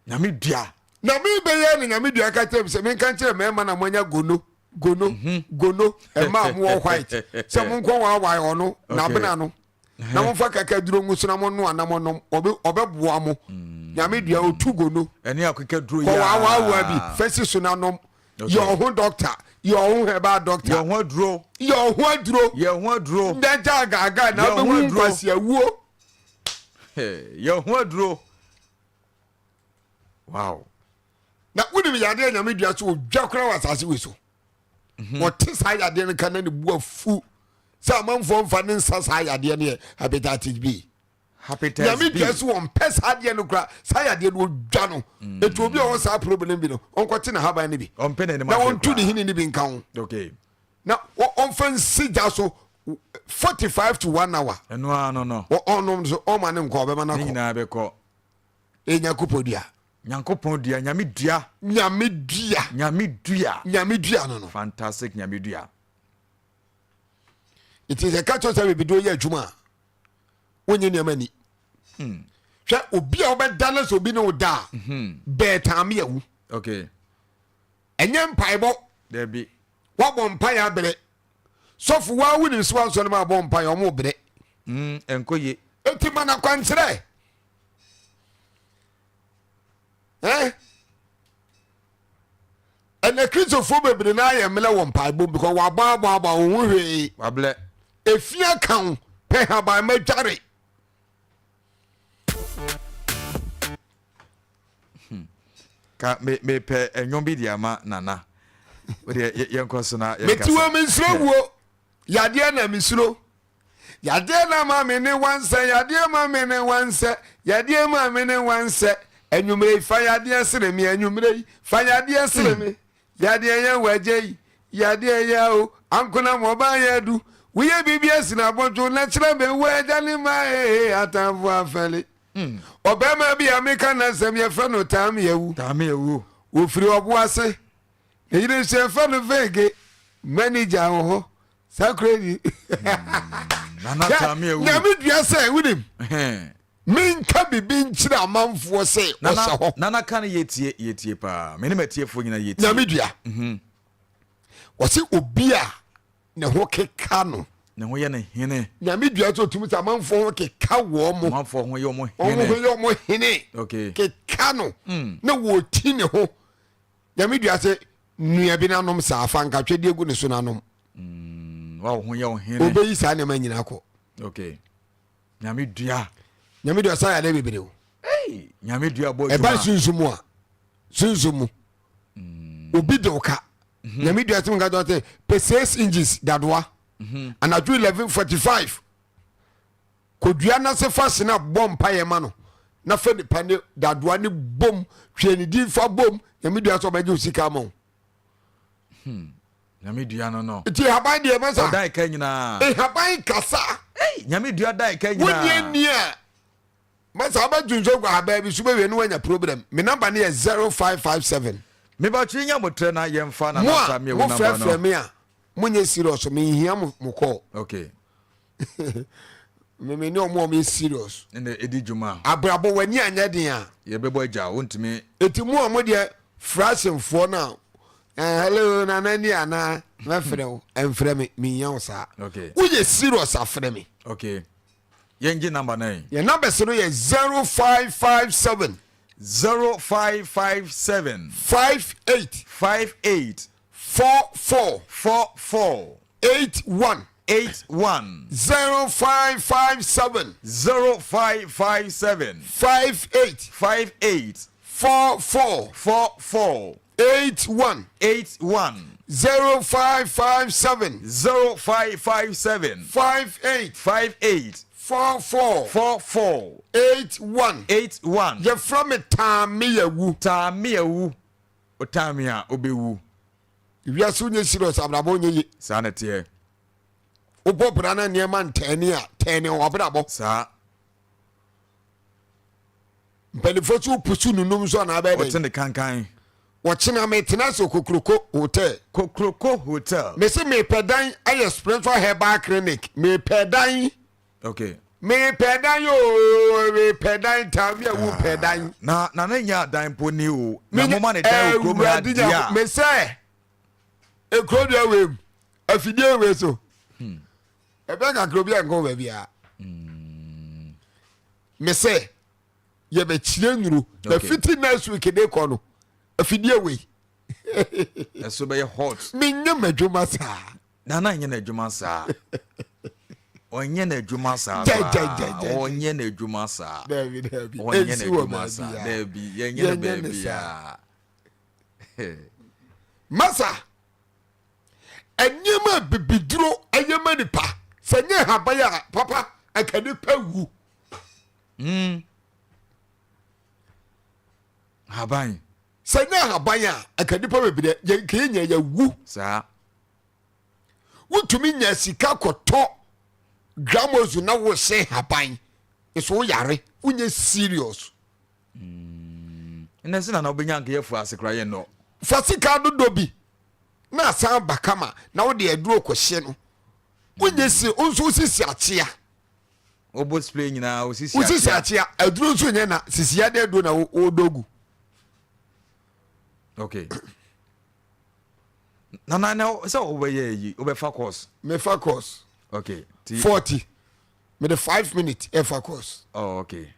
Nyame dua. Na me bɛyɛ ne nyame dua ka kyerɛ me sɛ menka nkyerɛ mmarima na moanya gono gono mhm. gono ɛma a mowɔ white sɛ monkɔ waawae ɔno na abena no na momfa kaka duro ngu so na monoa na monom ɔbɛboa mo mm. nyame dua ɔtu gono ɛne akeka duro kɔ waawaawa bi fɛsi so na nom yɛ ɔho dɔkta yɛ ɔho herbal dɔkta yɛ ɔho aduro yɛ ɔho aduro yɛ ɔho aduro ndɛgya agaagaa na wobɛhu nkwasiawuo yɛ ɔho aduro Wow. Na wonim yadeɛ nyame dua so odwa koraa wɔ asase wei so. Mhm. Wɔte saa yadeɛ no ka na ne bu afu sɛ amanfoɔ mfa ne nsa saa yadeɛ no yɛ hepatitis B. Hepatitis nyame dua so wɔn pɛ saa adeɛ no kora saa yadeɛ no odwa no. Mm. Etu obi a ɔwɔ saa problem bi no ɔnkɔte ne haban no bi. Na ɔntu ne hini no bi nka ho. Okay. Na ɔnfa nsi gya so 45 to 1 hour. Ɛno ara no no. Ɔnom so ɔma ne nkɔ ɔbɛma no akɔ. Ne nyinaa bɛkɔ. Ɛyɛ Nyankopɔn dua. Nyankopɔn dua, Nyame dua. Nyame dua. Nyame dua. Nyame dua no no. Fantastic Nyame dua. Nti sɛ ka kyerɛ sɛ bibiduro yɛ adwuma a, wonyɛ nneɛma ni. Hmm. Hwɛ obi a wobɛda no sɛ obi ne wo da a, hmm. bɛɛ taame awu. Okay. Ɛnyɛ mpaebɔ. Dabi. Wabɔ mpaeɛ abrɛ. Sɔfo waa wonim sɛ wansɔre ma abɔ mpaeɛ ɔmo brɛ. Mm, ɛnkɔ ye. Eti ma na kwankyerɛ. Eh? Ɛnɛ Kristofoɔ bebree na ayɛ mmerɛ wɔ mpaebɔ mu because wabɔ abɔ abɔ wɔn ho hwee. Wablɛ. Efia ka ho pɛ haban ma dware. Hmm. Ka me me pɛ ɛnwom bi di ama nana. O deɛ yɛn kɔ so na yɛn kasa. Meti wɔ mi nsuro wuo yadeɛ na mi suro. Yadeɛ na ma me ne wansɛ yadeɛ ma me ne wansɛ yadeɛ ma me ne wansɛ anwummerɛ yi fa yadeɛ sere me anwummerɛ yi fa yadeɛ sere me yadeɛ yɛ wagye yi yadeɛ yɛ o ankonam ɔbaa yɛ du woyɛ biribi asi na abɔdwo na kyerɛ me wo agya ne ma ee atamfo afɛle ɔbɛrima bi a meka n'asɛm yɛfrɛ no taame awu taame awu wɔfiri ɔbo ase ne yere nso yɛfrɛ no vege manager wɔ hɔ saa kura ni nyame dua sɛ wonim menka biribi nkyerɛ amanfoɔ sɛ ɔhyɛ hɔ nana ka no yɛtie yɛtie paa mene matiefoɔ nyina yɛtie nyame dua mhm. wɔse obi a ne ho keka no ne ho yɛ ne hene nyame dua sɛ ɔtumi sɛ amanfoɔ ho keka wɔ mo amanfoɔ ho yɛ ɔmo hene ɔmo ho yɛ ɔmo hene okay. keka no mm. na wɔti ne ho Nyame dua sɛ nua bi nanom saa fa nkatwɛdeɛ gu ne so nanom. Mm, wa wo ho yɛ wo hene. Obeyi saa nneɛma nyinaa kɔ. Okay. Nyame dua. Nyame dua saa yɛ bebree o. Hey, nyame dua bɔ Ɛba adwuma. sunsum mu a, sunsum mu. Obi de wo ka. Nyame dua sɛ nka sɛ pɛ 6 inches dadoa. Anadwo 11:45 kodua no ase fa sena bɔ mpaeɛ ma no na fa nipa ne dadoa ne bom hwɛ ne din fa bom. Nyame dua sɛ ɔbɛgye wo sika ama wo. Nyame dua no. Nti haban deɛ masa. Ɔdan ka nyinaa. Haban kasa. Hey, nyame dua dan ka wonyɛ nyinaa. ni a masa wobɛdwo nso gu ahabaa bi so bɛwie ne woanya problem. Me number no yɛ 0557. Mebatwe nya motrɛ na yɛmfa na Mo nasa a meɛwu number mofrɛfrɛ no. me a monyɛ serious, menhia mo kɔɔ. Meme ne ɔmo a ɔmoyɛ serious. Ɛna ɛdi dwuma. Abrabɔ w'ani anyɛ den a yɛbɛbɔ agya wontumi. Ɛti mu a mo deɛ frasenfoɔ no a hello nana ni anaa mɛfrɛ wo, ɛmfrɛ me, menhia wo saa. Woyɛ serious afrɛ me. Okay, yɛngye number no yi. Yɛn numbers no yɛ 0557. 0557. 58. 58. 44. 44. 81. 81. 0557. 0557. 58. 58. 44. 44. 81. 81. 0557. 0557. 58. 58. 44. 44. 81. 81. Yɛfrɛ me Taameyawu. Taameawu, ɔtaame a wobɛwu. Wiase wonyɛ serious, abrabɔ wonyɛ ye. Saa na teɛ. Wobɔ bra na nneɛma ntɛne a tɛne wɔ abrabɔ. Saa. Mpanimfoɔ so wopusu nunum so anaa bɛyɛ ɔte dɛn ne kankan. Wɔkyena metena sɛ Kokroko Hotel. Kokroko Hotel. Mese mepɛ dan ayɛ spiritual herbal clinic, mepɛ dan. Mepɛ dan o, mepɛ dan, taame a wopɛ dan. Na ne nya dan mpo ni o na moma ne dan wɔ kurom ha Awurade deɛ Nyankopɔn a mesɛ ekuro dua wei mu afidie wei so ɛbɛn kakra obi a nkɔ baabiara. Mesɛ yɛbɛkyerɛ nnuro na fiti next week de kɔ no afidie wei ɛso bɛyɛ hot. Menyɛ m'adwuma saa. Nana nyɛ n'adwuma saa, ɔnyɛ n'adwuma saa Gya, gya, koraa. gya, gya. Ɔnyɛ n'adwuma saa. Dabi, dabi. Ɔnyɛ Ɛnsi wɔ n'adwuma saa. baabiara. Dabi, yɛnyɛ no Yɛnyɛ ne saa. baabiara. Masa, nneɛma a bibiduro ɛyɛ ma nipa sɛ nyɛ haban a papa ɛka nipa wu. Haban. Sɛ nyɛ haban a ɛka nipa bebree yɛn kɛyɛ nya yɛwu. Saa. Wotumi nya sika kɔtɔ gramosu na wosɛ haban nso woyare, wonyɛ serious. Ɛnɛ sɛ nana wobɛnya nka yɛfu ase koraa yɛ nnɔ. Fa sika dodɔ bi na asan ba kama na wode aduro kɔhyɛ no, wonyɛ si nso wosisi akyea. Wobɔ spray nyinaa wosisi. Wosisi akyea aduro nso nyɛ na sisi ade aduro na wodɔ gu. Okay, nana na sɛ wobɛyɛ yi wobɛfa course. Mefa course. Okay, ti 40 mede 5 minute ɛfa course. Oh, okay.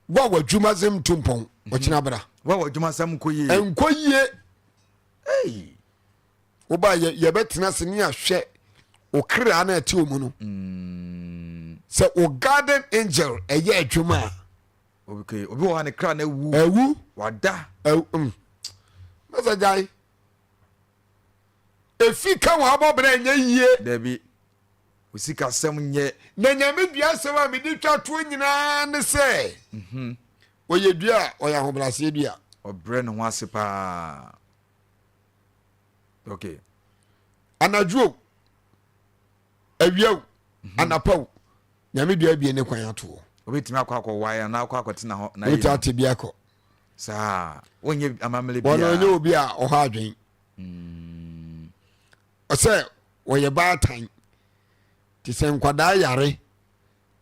Wo a w'adwuma sɛm tu mpɔn, ɔkyena bra. Wa w'adwuma sɛm nkɔ yie. Ɛnkɔ yie. Hey. Woba yɛbɛtena ase ne ahwɛ wo kra na ɛte wo mu no sɛ wo garden angel ɛyɛ adwuma a. Okay, obi wɔ ha ne kra na awu. Ɛwu. Wada. Ɛwu. Mɛsɛ gyae efi ka wɔ abɔ berɛ ɛnyɛ yie. Dabi, osikasɛm nyɛ. Na nyame dua asɛm a mede twa toɔ nyinaa ne sɛ ɔyɛ dua a ɔyɛ ahobrɛaseɛ dua. Ɔbrɛ ne ho ase paa, okay. Anadwo o, awia o, anapa o, nyame dua abie ne kwan atoɔ. Obɛtumi akɔ akɔwae anaa akɔ akɔtena hɔ na wotumi ate bi akɔ. Saa wonyɛ amammerɛ wɔn biara. ɔnyɛ obi a ɔhɔ adwen ɔsɛ wɔyɛ baatan te sɛ nkwadaa yare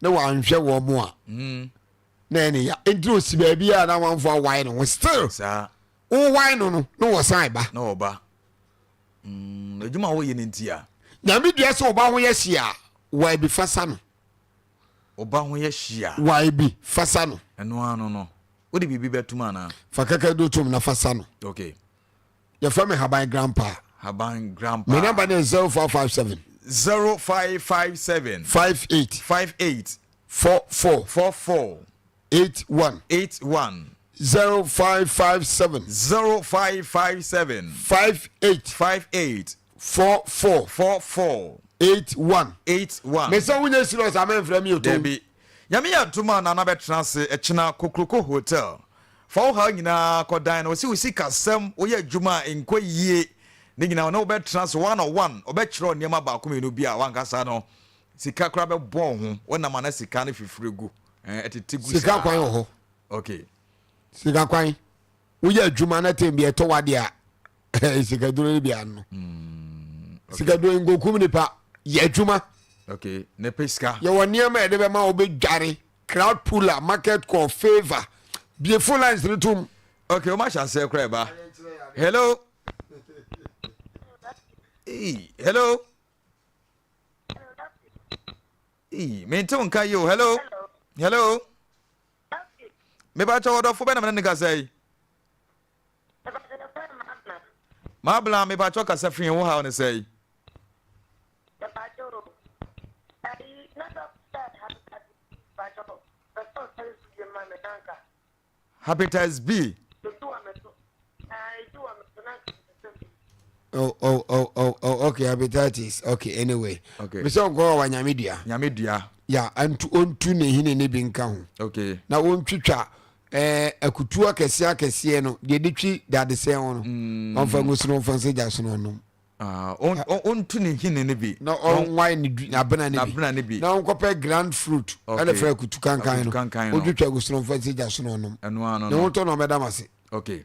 na wanhwɛ wɔn mo a na ɛne ya nti osi baabi a na amanfo awae no ho still. Saa. Wowae no na wɔsan ba. Na ɔba adwuma a wɔyɛ no nti a. Nyame dua sɛ ɔba ho yɛ hye a, wae bi fasa no. Ɔba ho yɛ hye a. Wae bi fasa no. Ɛno ano no wode biribi bɛtom anaa? Fa kaka do tom na fasa no. Yɛfrɛ me Haban Grandpa. Haban Grandpa. Me number ne 0557. 0557. 58. 58. 44. 44. 81. 81. 0557. 0557. 58. 58. 44. 44. 81. 81. Mesɛ wonyɛ serious a mɛmfrɛ me otom. Dabi. Nyame yɛ adom a Nana bɛtena ase ɛkyena Kokroko Hotel. Fa wo haw nyinaa kɔdan no. Ɔse wo sikasɛm, woyɛ adwuma a ɛnkɔ yie. Ne nyinaa ɔne wo bɛtena ase one on one. Ɔbɛkyerɛ wo nneɛma baako mmienu bi a wankasa no sika koraa bɛbɔ wo ho. Wonam a na sika no fifiri gu. Ɛɛ ɛtete gu saa. Sika kwan wɔ hɔ. Okay. Sika kwan. Woyɛ adwuma na tɛm bi ɛtɔ wade a sikaduro no bi ano. Sikaduro nkokum nipa yɛ adwuma. Okay. Ne pɛ sika. Yɛwɔ nneɛma yɛde bɛma wobɛdware crowd puller market call favor bie phone lines no tom. Okay, wɔn ahyɛ aseɛ koraa ɛba. Hello. Hey, hello. Hey, mente wo nka yi o. Hello. Hello. Mebakyɛ wɔdɔfo bɛ na mene ne kasa yi. Mabla mebakyɛ kasa fi wo haw ne sɛ yi. Hepatitis B. Oh, oh, oh, oh, oh, okay, hepatitis. Okay, anyway. Okay. Mesɛ ɔnkɔ wa nyame dua. Nyame dua. Ya, antu ontu ne hene ne bi nka ho. Okay. Na wɔntwitwa eh, akutuo akɛseɛ akɛseɛ no deɛ de twi dadesɛn ho no. Mm. Ɔmfa ngu so no ɔmfa nsa gya so no ɔnom. Ah, ɔntu ne nhini no bi. Na ɔnwae ne du n'abena no bi. N'abena no bi. Na ɔnkɔpɛ grand fruit. Okay. Ɛna fɛ akutu kankan no. Akutu kankan no. Ɔtwitwa gu so no ɔmfa nsi gya so na ɔnom. Ɛno ano Ne no. ho tɔ na ɔbɛda m ase. Okay.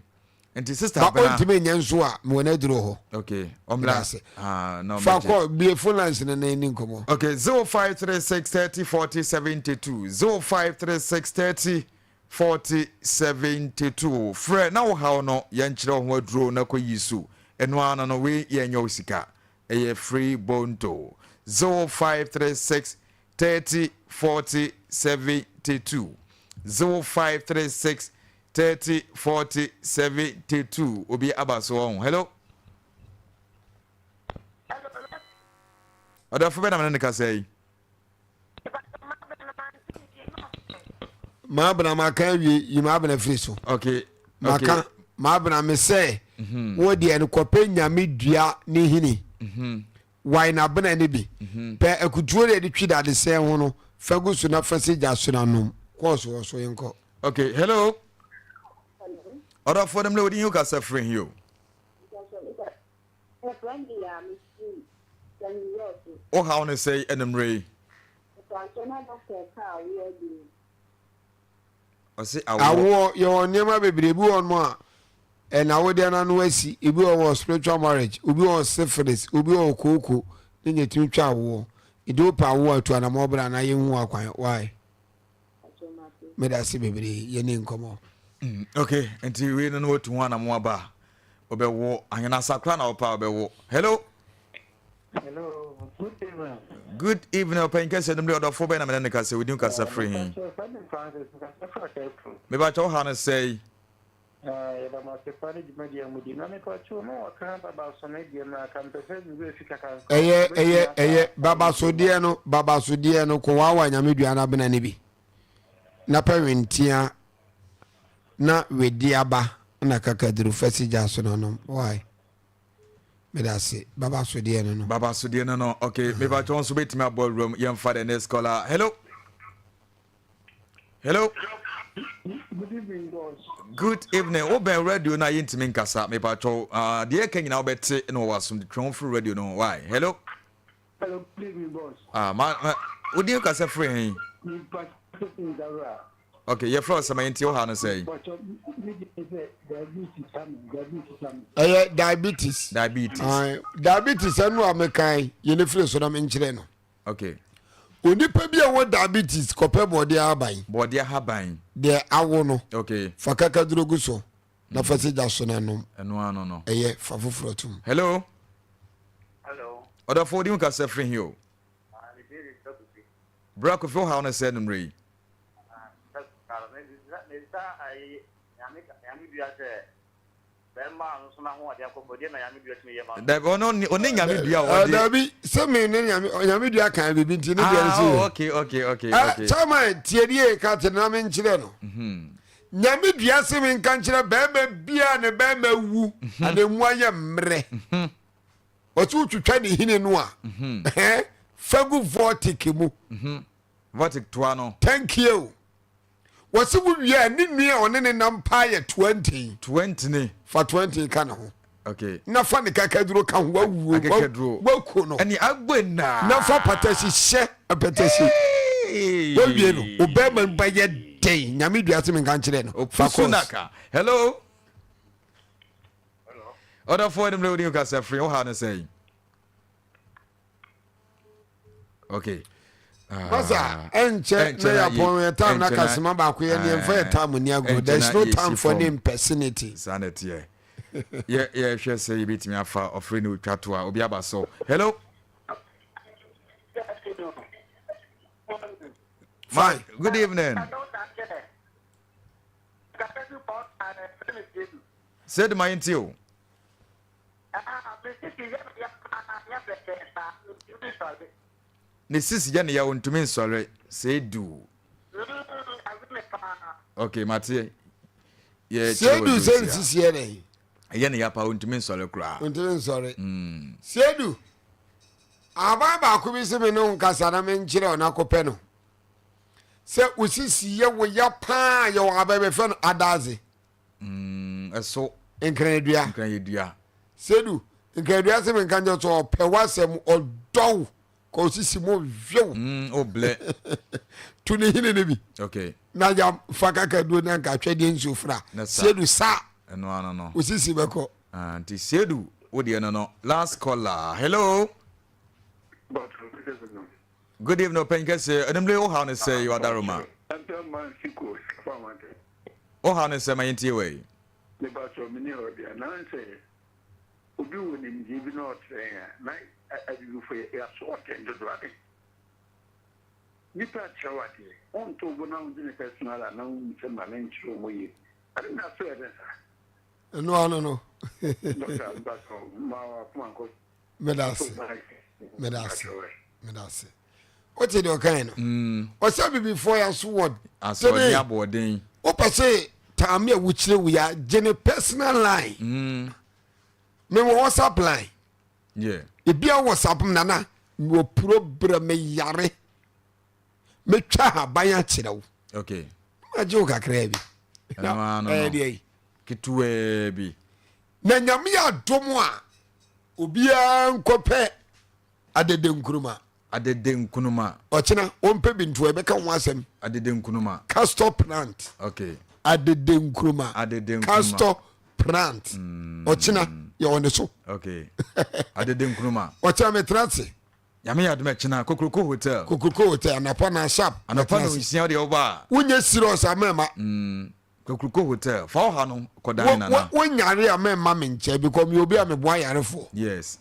Nti sister Ba abena. ɔntumi nyɛ nso a mewɔ n'aduro hɔ. Okay. Ɔmmra. Meda ase. Ah, na Fa ɔmmɛgye. kɔ bie phone lines no na ɛni nkɔmmɔ. Okay, 0536 30 40 72. 0536 30 40 72. Frɛ na wo haw no yɛnkyerɛ wo ho aduro na kɔ yi so. Ɛno ara no no wei yɛnyɛ wo sika. Ɛyɛ free bonto. 0536 30 40 72. 0536 30 40 72. Obi aba so ɔho. Hello. Ɔdɔfo bɛ na mene ne kasa yi. Maabena maka awie yi maabena firi so. Okay. Maka maabena me sɛ mhm. wo deɛ no kɔpɛ nyame dua ne hini. Mhm. Wae n'abena ne bi. Mhm. Pɛ akutuo deɛ de twi dadesɛn ho no fa gu so na fa si gya so na nom. Kɔɔ so wɔ so yɛnkɔ. Okay, hello. Ɔdɔfoɔ no mmerɛ wodi hi kasa firi hi o. Wo haw ne sɛe anummerɛ yi? Ɔse awoɔ. Awoɔ yɛwɔ nneɛma bebree ebi wɔ nom a ɛna awodeɛ no ano asi ebi wɔ wɔ spiritual marriage obi wɔ syphilis obi wɔ kooko ne nyɛ tumi twa awoɔ nti wopɛ awoɔ atu anamɔ bra na yɛnhu akwan why meda ase bebree yɛne nkɔmmɔ. Mm, ok nti wei no no watu ho anamo aba a wobɛwo ahena sakora na wopɛ a wobɛwo hello. Hello, good evening. Good evening, ɔpanyin kɛseɛ no mmerɛ ɔdɔfo bɛn na mene ne kasa wodi kasa firi he? Mebakyɛ wo ha no sɛe. Yɛda mo ase pa ne dwumadi a mudi. Na mepakyɛw na wɔka babaso no deɛ no aka mpɛ sɛ me werɛ fi kakra nka. Ɛyɛ ɛyɛ ɛyɛ babasodeɛ no babasodeɛ no kɔwaawa nyame dua no abena no bi na pɛ wentea na wedi aba na kakaduru fasi gya so na nom why meda ase babasodeɛ no no. Babasodeɛ no no okay mepakyɛw nso bɛtumi abɔ awuram yɛmfa the next caller hello. Hello. Good evening, boss. Good evening. Wo bɛn radio na yɛntumi nkasa mepatwɔ uh, deɛ ɛka nyinaa wobɛte na wɔwɔ asom twe ho firi radio no ho. Why? Hello. Hello, good evening, boss. Ah, ma, ma wodin kasa firi he? Okay, yɛfrɛ wo sɛma yɛntie wo ha no sɛ ɛyɛ diabetes. Diabetes. Uh, diabetes ɛno a mekan yɛne firi so na menkyerɛ no. Okay. Onipa bi a ɔwɔ diabetes kɔpɛ bɔɔdeɛ ahaban. Bɔɔdeɛ ahaban. Deɛ awo no. Okay. Fa kakaduro gu so na fa si gya so na nom. Ɛno ano no. Ɛyɛ fa foforɔ tom. Hello. Hello. Ɔdɔfo odi mu kasa firi hi o. Ah, ne din de Bra Kofi. Bra Kofi wo haw no sɛ numere yi. Ah, me bisa ayi nyame nyame dua sɛ. Bɛrima a nso n'ahoɔden akɔ fam, deɛ na nyame dua tumi yɛ ma no? Dabi, ɔno ɔne nyame dua a ɔde. Dabi, sɛ me ne nyame nyame dua kan biribi nti ne deɛ no sɛ. Ah, okay, okay, okay, okay. Chairman, tie die ka kyerɛ na menkyerɛ no. Mhm. Nyame dua se menka nkyerɛ bɛrima biara ne bɛrima wu mhm. ana emu ayɛ mmerɛ. Mhm. Ɔsɛ wotwitwa ne hini no a, fa gu vortic mu. Vortic toa no. Thank you. Wɔse wo wie a ne nua a ɔne ne nam paa yɛ 20. 20. Fa 20 ka ne ho. Okay. Na fa ne kakaduro ka ho wawuo. Akekaduro. Waku no. Ɛne agbe naa. Na fa patasi hyɛ apɛtɛsi. Wawie no obɛɛma no bɛyɛ den nyame dua se menka nkyerɛ no. Fa kɔs. Hello. Hello. Ɔdɔfoɔ ɛnumere wodi nkasa firi wo ha no sɛn? okay masa ɛnkyɛ na yɛapɔn yɛ time na kasema baako yɛ neɛ mfa yɛ time ni agorɔ there is no time for any impersonity saa na ɛteɛ yɛhwɛ sɛ yɛbɛtumi afa ɔfrɛ ne ɔtwa to a obi aba so hello. Fine. Good evening. Sɛ ma yɛntie o. Ne sisi yɛ ne ya ontumi nsɔre sɛ edu. Okay, mate. Yɛ Seidu sɛ nsisi yɛ dɛ. Ɛyɛ ne ya paa ontumi nsɔre koraa. Ontumi nsɔre. Mm. Seidu, aban baako bi sɛ me ne wo nkasa na menkyerɛ ɔno akɔpɛ no. Sɛ wo sisi yɛ wo ya paa yɛ wɔ abɛbɛfɛ no adaze. Mm, ɛso. Nkranadua. Nkranadua. Sedu, nkranadua sɛ menka nkyɛ sɛ ɔpɛ w'asɛm ɔdɔ wo ka osisi mu hwew. Mm, o blɛ. To ne hene no bi. Okay. Na ya fa kakaduro na nka atwɛdeɛ nsuo fra. Sedu sa. Ɛno ano no. Osisi bɛkɔ. Ah, nti Sedu, wo deɛ no no. Last caller. Hello. Good evening, ɔpɛn kɛse. Ɛnumere wo haw ne sɛ yɛ ɔdaroma. Wo haw ne sɛ ma yɛntie wei. Mepakyɛw menni hɔ deɛ anansɛ obi wɔ nimdeɛ bi na ɔkyerɛ yɛn a na abibifo yɛ asoɔden dodo ade nipa kyerɛ wo adeɛ wonto wo bo na wogye ne personal a na wohu sɛ ma ne nkyerɛ wo mu yie ade na so yɛ den saa. Ɛno ano no. Dɔkta mepakyɛw ma wakoma nkɔ Medase medase medase. Wote deɛ ɔkae no? Mm. Ɔsɛ bibifoɔ yɛ aso wɔ asoɔden aboɔden. Wopɛ sɛ taame a wokyerɛ wo ya gye ne personal line. Mm. Mewɔ WhatsApp line. Yeah. Ebi a WhatsApp m nana mewɔ puro brɛ me yare. Metwa haban akyerɛ wo. Okay. Magye wo kakraa bi. Ɛno ano no. Ɛyɛ deɛ yi. Ketewaa bi. Na nyame adom a obiara nkɔpɛ adede nkuruma. Adede nkunuma. Ɔkyena wɔmpɛ bi ntoa ɛbɛka ho asɛm. Adede nkunuma. Castor plant. Okay. Adede nkuruma. Adede nkuruma. Castor plant. Ɔkyena yɛ wɔ ne so. Okay. Adede nkuruma. Ɔkyena metra ase. Nyame yɛ adom ɛkyena Kokroko Hotel. Kokroko Hotel anapa na sharp. Anapa na nsia deɛ woba a. Wonyɛ serious a mɛma. Kokroko Hotel fa wo ha no kɔdan nana. Wonyare a mɛma me nkyɛn because meyɛ obi a meboa yarefoɔ. Yes.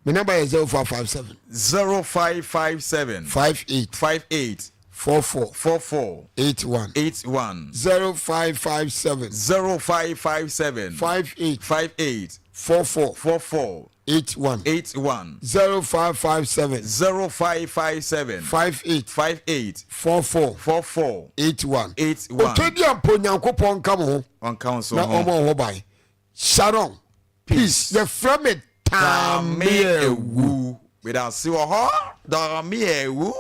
Me number yɛ 0557. 0557. 58. 58. 44. 44. 81. 81. 0557. 0557. 58. 58. 44. 44. 81. 81. 0557. 0557. 58. 58. 44. 44. 81. 81. Otwa di ampo Nyankopɔn nka mo ho. Ɔnka wo so Na ho. ɔmɔ wo ho ban. Sharon. Peace. Yɛfrɛ me Dame Tameawu. ewu. Medase wɔ hɔ. Dame ewu.